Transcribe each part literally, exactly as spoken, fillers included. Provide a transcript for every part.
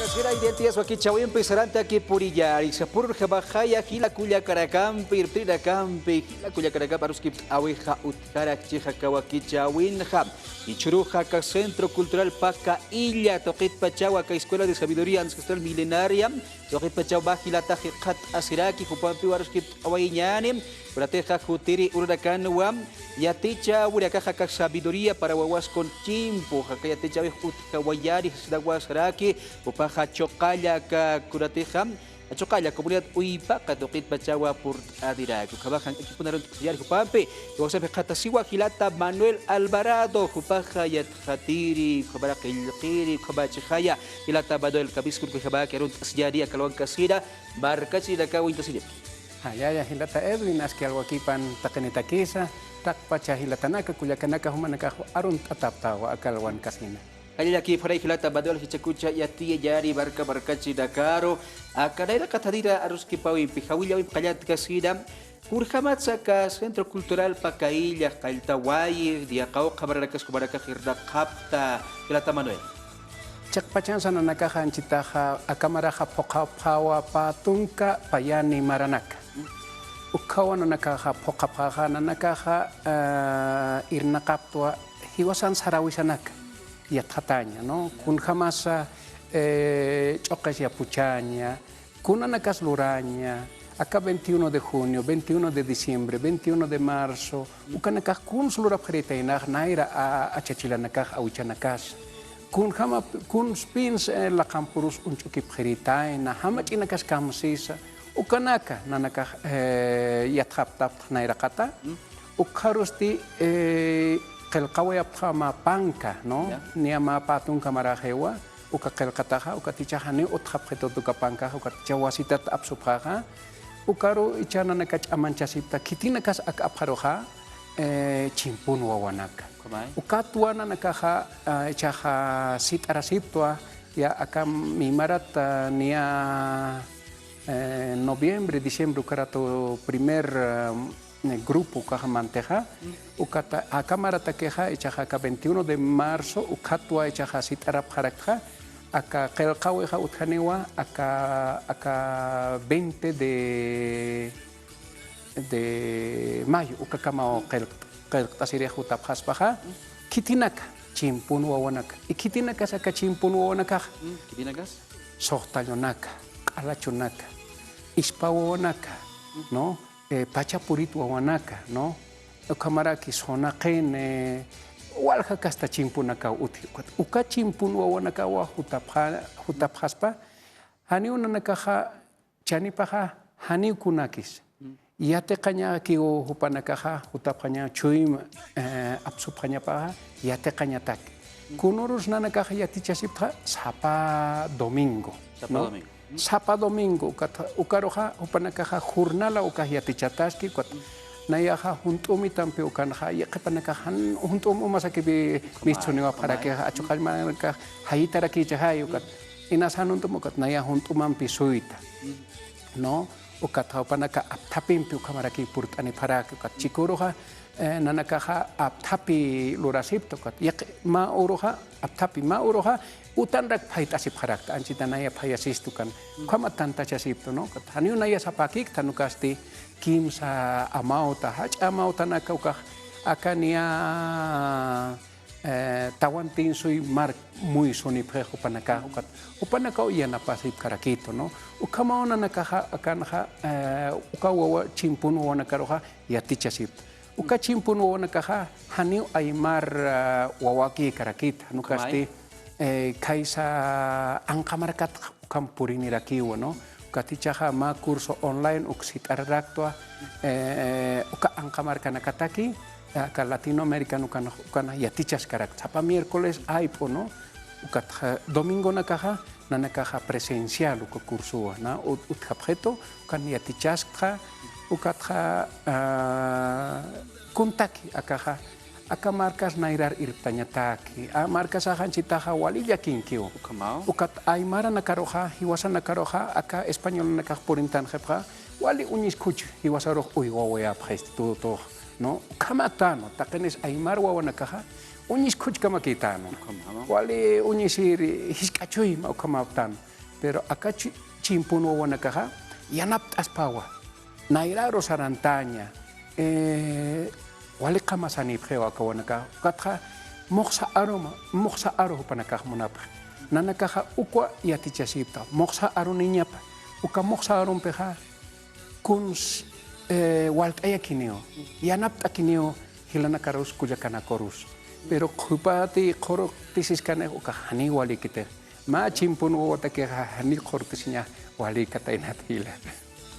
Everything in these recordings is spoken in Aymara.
Sira identidades wakichäwimpi sarantaki puriyäri, sapurjamaxaya jila kullakanakampi, irptirinakampi, jila kullakanakampi aruskipt'äwixa utjarakchixa aka wakichäwinxa. Jichhüruxa aka Centro Cultural Paka Illa, tuqitpachaw aka Escuela de Sabiduría Ancestral Milenaria, tuqitpachaw mä jilatax jikxatt'asiraki, jupampiw aruskipt'awayañäni, kunatixa jutiri uranakanwa, yatichäwinakaxa aka Sabiduría para wawas con chimpu, aka yatichäwix utjawayani, sasinawa saraki, jupaxa chuqalla aka kunatixa, chuqalla comunidad Uypaqa tuqitpachawa purt'aniraki. Ukhamaxa jank'akipun arunt'asiyani jupampi, jiwasampi jikxatasiwa jilata Manuel Alvarado, jupaxa yatxatiri, ukhamara qillqiri, ukhamachixaya, jilata Manuel, kamisaki arunt'asiyani aka alwankasina, markachirinakaw uñt'asiripki. Jallalla jilata Edwin, aski alwakipan taqinitakisa, taqpacha jilatanaka, kullakanaka, jumanakax arunt'atapxtawa aka alwankasina. Jallallakipxaray jilata Manuel, jichhakucha yatiyañäni marka markachirinakaru, aka nayraqatanira aruskipäwimpi, jawillawimpi qallatkasina, kunjamatsa aka Centro Cultural Paka Illa qalltawayix, niya qawqha maranakas jumanakax irnaqapxta, jilata Manuel. Chiqpachansa nanakaxa anchitaxa aka maraxa phuqhapxawa pä tunka payani maranaka. Ukhawa nanakaxa phuqhapxaxa nanakaxa, eh, irnaqapxtwa jiwasan sarawisanaka yatxataña, ¿no? Kunjamasa, eh, ch'uqis yapuchaña, kunanakas luraña, aka veintiuno de junio, veintiuno de diciembre, veintiuno de marzo, ukanakax kuns lurapxiritaynax nayra a, achachilanakax, awichanakasa. Kunjama, kunspins, eh, laqampurus uñch'ukipxiritayna, jamach'inakas kamsisa, ukanaka nanakax, eh, yatxaptapxta nayraqata. Ukxarusti, eh, qillqawayapxta mä panka, ¿no? Ya. Niya mä pä tunka maraxiwa, uka qillqataxa, ukat jichhax janiw utjapxitut uka pankaxa, ukat jichhax wasitat apsupxaxa, ukaru jichhax nanaka ch'amanchasipta, khitinakas ak apxaruxa, eh, chimpun wawanaka. Ukhamay. Ukatwa nanakaxa, ah, jichhaxa sit'arasiptwa, ya aka mimarat, ah, niya, eh, noviembre, diciembre, ukaratu primer, ah, eh, grupo ukax mantixa, ukat aka maratakixa, jichhaxa aka veintiuno de marzo, ukatwa jichhaxa sit'arapxaraktxa, aka qillqawixa utjaniwa, aka, aka veinte de, de mayo, ukakamaw qillq-, qillqt'asirix jutapxaspaxa, khitinaka, chimpun wawanaka. Y khitinakas aka chimpun wawanakaxa, Mm, ¿qué tiene acá? Suxtallunaka, q'alachunaka, ispa wawanaka, ¿no? Eh, pacha purit wawanaka, ¿no? Ukhamaraki sunaqin, eh, walja kasta chimpunakaw utji. Ukat uka chimpun wawanakawa jutapxa-, jutapxaspa, janiw nanakaxa chanipaxa janiw kunakis. Yatiqañakiw jupanakaxa jutapxaña chuyma, eh, apsupxañapaxa yatiqañataki. Kunürus nanakaxa yatichasipxta sapa domingo, Sapa ¿no? domingo. Sapa domingo, ukat, ukaruxa, jupanakaxa jornala ukax yatichataski, ukat. Nayaxa junt'umitampi ukanxa, yaqhipanakaxa jan-, junt'um umasakipi Ukhama, mistsuniwapxarakixa, ukhama. Achuqallmanakax jayitarakichixay, ukat. Inas jan junt'um, ukat, naya junt'umampi suyta. ¿No? Ukat jupanaka apthapimpi ukhamaraki purt'anipxaraki, ukat chiküruxa, eh, nanakaxa apthapi lurasipta, ukat yaqhi mä uruxa, apthapi mä uruxa, utanrak phayt'asipxarakta, anchita naya phayasistu kan, ukhama tantachasiptu, ¿no? Ukat janiw naya sapäkikta, jan ukasti kimsa amawta, jach'a amawtanaka ukax, aka niya, eh, tawantin suy mark muy sunipxix jupanakax, ukat jupanakaw yanapasipkarakitu, ¿no? Ukhamaw nanakaxa, akanxa, eh, uka wawa chimpun wawanakaruxa yatichasipta. Uka chimpun wawanakaxa, janiw aymar, ah, wawakïkarakita, jan ukasti, Kamay. eh, khaysa anqa markat ukham purinirakiwa, ¿no? Ukat jichhaxa mä curso online uk sit'araraktwa, eh, uka anqa markanakataki, aka Latinoamérica ukan, ukan yatichaskarakta. Sapa miércoles ayp'u, ¿no? Ukat ja-, domingonakaxa, nanakaxa presencial uka cursowa, ¿no? Ut-, utjapxitu, ukan yatichaskxa, ukatxa, ah, kuntaki akaxa, aka markas nayrar irptañataki, a markasax anchitaxa wali llakinkiw. Ukhamaw. Ukat aymaranakaruxa, jiwasanakaruxa, aka españolanakax purintanxipxa, wali uñis khuch jiwasarux uywawayapxistu tux, ¿no? Ukhamaptanu, taqinis aymar wawanakaxa, uñis khuchkamakïtanu. Ukhamaw. Wali uñisir jisk'a chuyma ukhamaptanu. Pero aka chi-, chimpun wawanakaxa yanapt'aspawa. Nayraru sarantaña, eh, wali qamasanipxiw aka wawanakaxa. Ukatxa muxsa aruma, muxsa aru jupanakax munapxi. Nanakaxa ukwa yatichasipta, muxsa aruniñapa. Uka muxsa arumpixa kuns, eh, walt'ayakiniw, yanapt'akiniw jilanakarus kullakanakarus. Pero jupati qhurutisiskani ukax janiw walikiti. Mä chimpun wawatakixa janiw qhurutisiña walikataynati jila.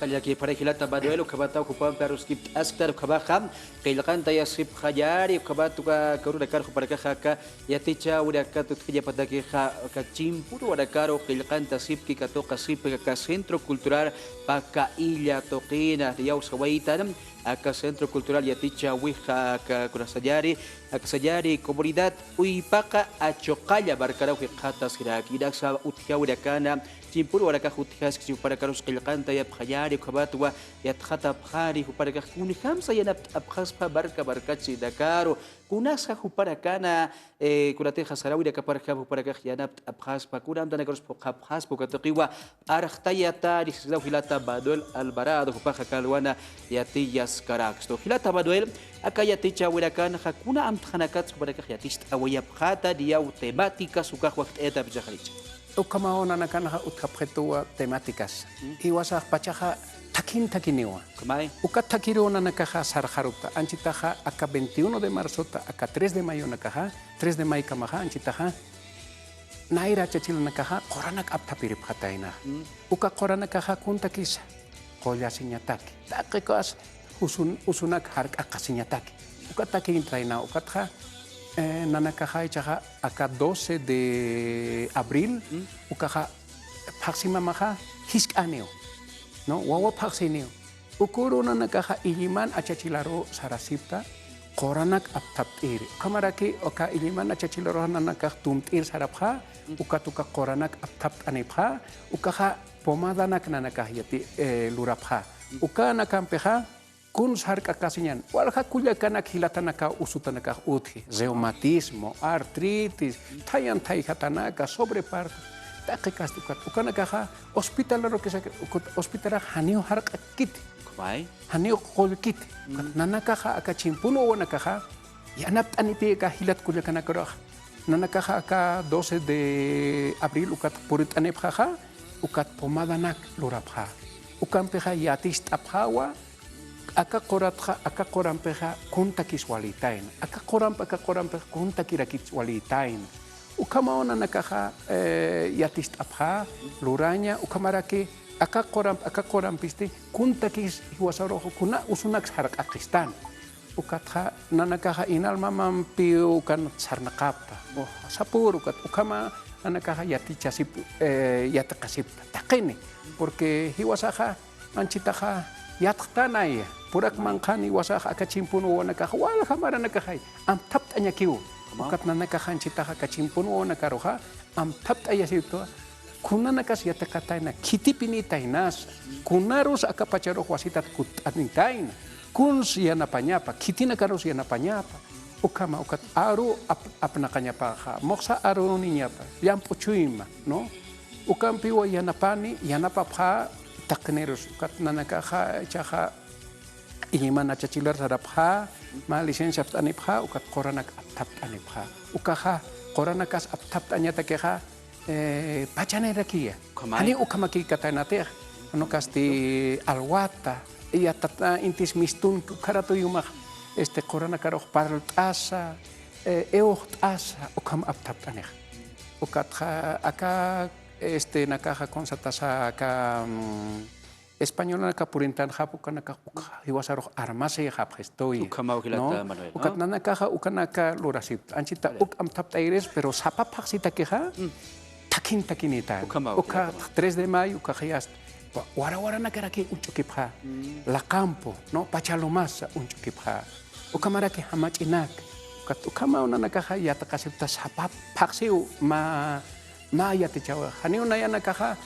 Qallakipxaray jilata Manuel, ukhamataw jupampi aruskipt'asktar ukhamaxa, qillqantayasipxañäni, ukhamat uka karunakar jupanakaxa aka yatichäwinakat utjañapatakixa, aka chimpun wawanakaru qillqantasipki katuqasipki aka Centro Cultural Paka Illa tuqina, niyaw sawaytan, aka Centro Cultural yatichäwixa, aka kunasañäni, aksañäni comunidad Uypaqa Achuqalla markaruw jikxatasiraki, inaksa utjäwinakana, chimpun wawanakax utjaskchi, jupanakarus qillqantayapxañäni, ukhamatwa yatxatapxani, jupanakax kunjamsa yanapt'apxaspa marka markachirinakaru, kunasa jupanakana, eh, kunatixa saräwinakaparjam jupanakax yanapt'apxaspa, kuna amtanakarus phuqhapxaspa, uka tuqiwa arxtayata, nisisnaw jilata Manuel Alvarado, jupaxa aka alwana yatiyaskarakstu. Jilata Manuel, aka yatichäwinakanxa kuna amtxanakats jupanakax yaticht'awayapxäta, niyaw temáticas ukax wakt'ayatapxañäni. Ukhamaw nanakanxa utjapxituwa temáticas. Mm. Jiwasax pachaxa thakin thakiniwa. Ukhamay. Uka thakiruw nanakaxa sarxarupta. Anchitaxa aka veintiuno de marzota, aka tres de mayonakaxa, tres de maykamaxa, anchitaxa nayra achachilanakaxa quranak apthapiripxatayna. Mm. Uka quranakaxa kuntakisa qullasiñataki. Taqikas usun-, usunak jark'aqasiñataki. Uka thakin tayna, ukatxa, eh, nanakaxa jichhaxa aka doce de abril, mm, ukaxa phaxsimamaxa jisk'aniw, ¿no? Wawa phaxsiniw. Uküru nanakaxa Illiman achachilaru sarasipta, quranak apthapt'iri. Ukhamaraki, uka Illiman achachilaruxa nanakax tumt'ir sarapxa, mm, ukat uka quranak apthapt'anipxa, ukaxa pomadanak nanakax yati, eh, lurapxa. Mm. Ukanakampixa, kuns jark'aqasiñan, walja kullakanak jilatanakaw usutanakax utji, reumatismo, artritis, thayan thayjatanaka, sobreparto, taqi kasti ukat. Ukanakaxa hospitalarukisa, ukat hospitalax janiw jark'akiti. Ukhamay. Janiw qullkiti. Mm. Ukat nanakaxa aka chimpun wawanakaxa, yanapt'anipï aka jilat kullakanakaruxa. Nanakaxa aka doce de abril ukat purint'anipxaxa, ukat pomadanak lurapxa. Ukampixa yaticht'apxawa, aka quratxa, aka qurampixa kuntakis walïtayna. Aka quramp, aka qurampixa kuntakirakis walïtayna. Ukhamaw nanakaxa, eh, yaticht'apxa, luraña, ukhamaraki aka quramp, aka qurampisti kuntakis jiwasarux kuna usunaks jark'aqistan. Ukatxa nanakaxa inalmamampiw ukan sarnaqapta. O, sapür ukat, ukhama nanakaxa yatichasip, eh, yatiqasipta. Taqini, porque jiwasaxa anchitaxa yatxtanaya, purak manqhani jiwasaxa aka chimpun wawanakaxa, walja maranakaxay, amthapt'añakiw. Ukat nanakaxa anchitaxa aka chimpun wawanakaruxa, amthapt'ayasipta, kunanakas yatiqatayna, khitipinïtaynasa, kunarus aka pacharux wasitat kutt'anïtayna, kuns yanapañapa, khitinakarus yanapañapa, ukhama ukat aru ap-, apnaqañapaxa, muxsa aruniñapa, llamp'u chuyma, ¿no? Ukampiwa yanapani, yanapapxä taqinirus, ukat nanakaxa, jichhaxa, Illiman achachilar sarapxä, mä licencia apt'anipxä, ukat quranak apthapt'anipxä. Ukaxa, quranakas apthapt'añatakixa, eh, pachanirakiya. Ukhamay. Janiw ukhamakïkataynatix, jan ukasti alwata, yatat intis mistunki, ukharatuy jumax, este, quranakarux parlt'asa, eh, iwxt'asa, ukham apthapt'anix. Ukatxa, aka, este, nakaxa kunsatasa, aka, mm, españolanaka purintanxapxi ukanakax ukxa jiwasarux armasïxapxistuya. Ukhamaw jilata, ¿no? Manuel, ¿no? Ukat nanakaxa ukanaka lurasipta. Anchita uk amthapt'ayiris, pero sapa phaxsitakixa, mm, thakin thakinïtan. Ukhamaw, ukat jilata, tres de mayo, ukax yast, wa-, wara waranakarakiw uñch'ukipxä. Mm. Laqampu, ¿no? Pachalumasa uñch'ukipxä. Ukhamaraki jamach'inak. Ukat ukhamaw nanakaxa yatiqasipta sapa phaxsiw mä mä yatichäwi. Janiw nayanakaxa,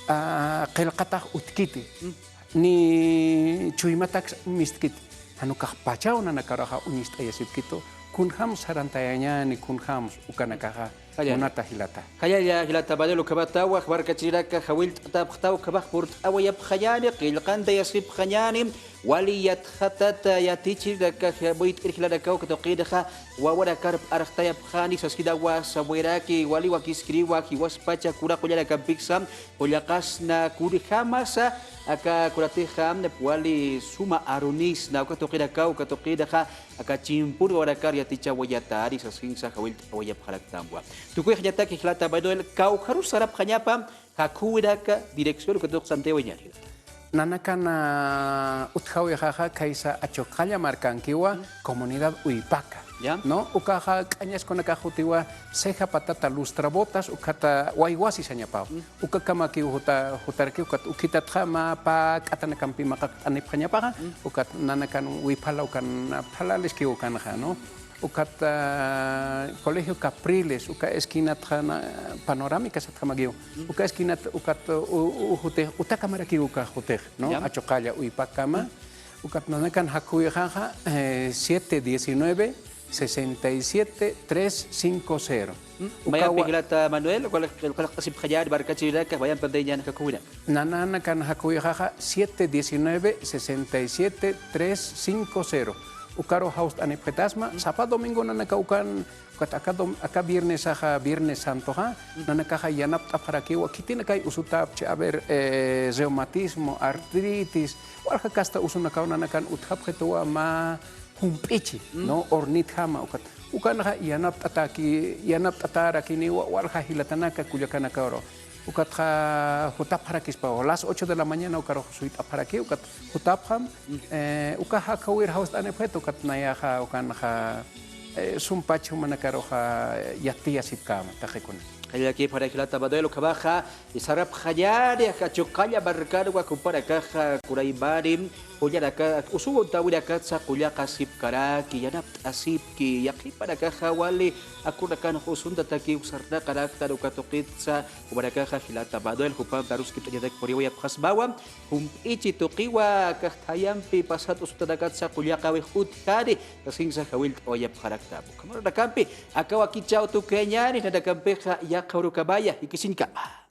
ah, qillqatax utjkiti. Mm. Ni chuymataks mistkiti. Jan ukax pachaw nanakaruxa uñist'ayasipkitu. Kunjams sarantayañäni, kunjams ukanakaxa. Jallalla. Munata jilata. Jallalla jilata Manuel, ukhamatawa, markachirinaka jawillt'atapxtaw, ukhamax purt'awayapxañäni, qillqantayasipxañäni, wali yatxatat yatichirinaka, muyt'ir jilanakaw, uka tuqinxa wawanakar p'arxtayapxani, saskinawasawayaraki, wali wakiskiriwa, jiwaspacha kuna qullanakampiksa qullaqasna, kunjamasa aka kunatixa wali suma arunisna, uka tuqinakaw, uka tuqinxa aka chimpuni wawanakar yatichawayatani, saskinsa jawillt'awayapxaraktanwa. Tukuyxañataki jilata Manuel, kawkharus sarapxañapa, jakhuwinaka, dirección, uka tuqi santayawayañäni. Nanakan utjawixaxa khaysa Achuqalla markankiwa, comunidad Uypaca. Ya. ¿No? Ukaxa q'añaskunakax jutiwa Ceja Patata Lustra Botas, ukhata waywasi sañapaw. Ukakamakiw juta, jutarakiw, ukat ukhitatxa mä pä k'atanakampi maqaqt'anipxañapaxa, ukat nanakan wiphala ukan, phalaliskiw ukanxa, ¿no? Ukat, ah, Colegio Capriles, uka esquinatxa na, Panorámica satjamakiw. Uka esquinat, ukat, u, u, jutix, utakamarakiw uka jutix, ¿no? Ya. Achuqalla, Uypacama. Ukat nanakan jakhuwixaxa, eh, siete diecinueve, sesenta y siete, tres cinco cero. Uka mayampi wa- jilata Manuel, uka, uka q'asipxañäni markachirinaka, mayampi antayañäni jakhuwinaka. Nananakan jakhuwixaxa siete diecinueve, sesenta y siete, tres cinco cero. Ukaru jawst'anipxitasma, sapa domingo nanaka ukan, ukat aka dom-, aka viernesaxa, Viernes Santoxa, nanakaxa yanapt'apxarakiwa, khitinakay usutapchi, a ver, eh, reumatismo, artritis, walja kasta usunakaw nanakan utjapxituwa mä jump'ichi, ¿no? Hornitjama, ukat. Ukanxa yanapt'ataki, yanapt'atarakiniwa walja jilatanaka kullakanakaru. Ukatxa jutapxarakispa, las ocho de la mañana ukarux suyt'apxaraki, ukat jutapxam, eh, uka jakhawir jawst'anipxitu, ukat nayaxa ukanxa, eh, sumpach jumanakaruxa yatiyasipkäma, taqikuna. Jallallakipxaray jilata Manuel, ukhamaxa, sarapxañäni, Achuqalla markanwa, jupanakaxa, kunaymani, qullanaka, usuntawinakatsa qullaqasipkaraki, yanapt'asipki, yaqhipanakaxa wali, akunakanx usuntatakiw sarnaqaraktan uka tuqitsa, jupanakaxa jilata Manuel, jupampis aruskipt'añatak puriyawayapxasmawa, jump'ichi tuqiwa, akax thayampi pasat usuntanakatsa qullaqawix utjani, saskinsa jawillt'awayapxaraktan. Ukham urunakampi, aka wakichäw tukuyañäni, nanakampixa yaqha urukamaya, jikisiñkama.